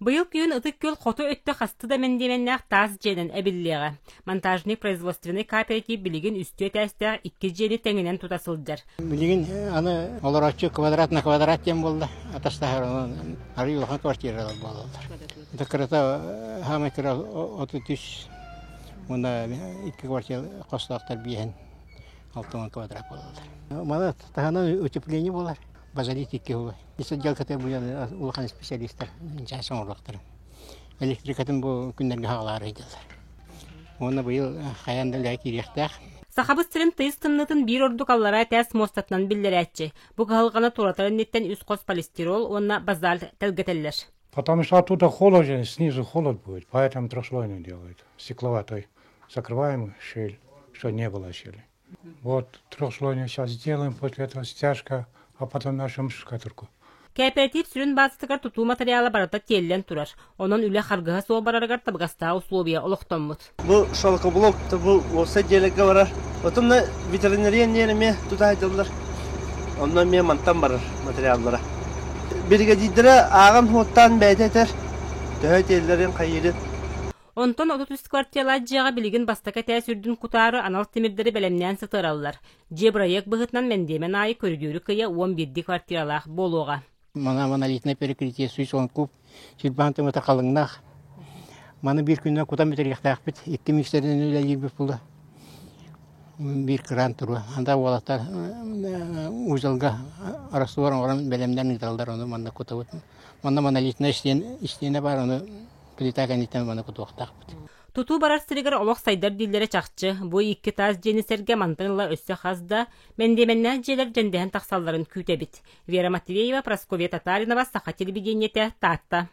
Быйыл күһүн Ытык Күөл хоту өттө хасты да мэндиэмэннээх таас дьиэнэн эбиллиэҕэ. Монтажный производственный кооператив билигин үстүү этээстээх икки дьиэни тэҥинэн тута сылдьар. Билигин аны олорооччу квадрат на квадрат диэн буолла. Атастаһар онон арыый улахан квартиралар буолаллар. Это кырата хаамай кыра 33 уонна икки квартира хостоохтор биэһин 60 квадрат буолаллар. Маны таһынан утепление буолар. Базалит икки буолар. Ис отделката бу улахан специалистар чаас оҥоруохтара. Электрикатын бу күннэргэ хаалаары ыйдылар. Уонна быйыл хайаан да үлэҕэ киириэхтээх. Сахабыт сирин тыйыс тымныытын биир ордук аллараа этээс муостатынан биллэрээччи. Бу кыһалҕаны туоратар инниттэн үс хос полистирол уонна базальт тэлгэтэллэр. Потому что оттуда холод же, снизу холод будет, поэтому трехслойный делают, стекловатой. Закрываем щель, чтобы не было щели. Вот трехслойный сейчас сделаем, после этого стяжка, а потом начнем штукатурку. Кээпэрэтиип сүрүн баазатыгар тутуу матырыйаала барыта тиэллэн турар. Онон үлэ харгыһа суох барарыгар табыгастаах условия олохтоммут. Бу шелкоблок бу уопсай дьиэлэргэ барар. Отон ветеринария диэн эмиэ тута сылдьаллар. Онно эмиэ мантан барар материаллара. Биригэдьиирдэрэ ааҕан-суоттаан бэйэтэ этэр. Төһө тиэллэрин хайыырын. Онтон 33 квартиралаах дьиэҕэ билигин бастакы этээс үрдүн кутаары анал тимирдэри бэлэмнээн сытыараллар. Дьиэ бырайыак быһыытынан мэндиэмэн аайы көрүдүөрү кыйа 11 квартиралаах буолуоҕа. Мана монолитное перекрытие сүүс куб сүүрбэһэн тымыта халыҥнаах. Маны биир күнүнэн кутан бүтэриэхтээхпит. Икки миксеринэн үлэлиирбит буолла. Биир кран туруо. Анда уолаттар узелга раствор оҥорон бэлэмнээн ыыталлар, ону манна кутабыт. Манна монолитная истиэнэ баар, ону плита кэнниттэн маны кутуохтаахпыт. Тутуу барар сиригэр олох сайдар дииллэрэ чахчы. Бу икки таас дьиэни сэргэ мантан ыла өссө хас да мэндиэмэннээх дьиэлэр дьэндэһэн тахсалларын күүтэбит. Вера Матвеева, Прасковья Татаринова, Саха телевидениетэ, Таатта.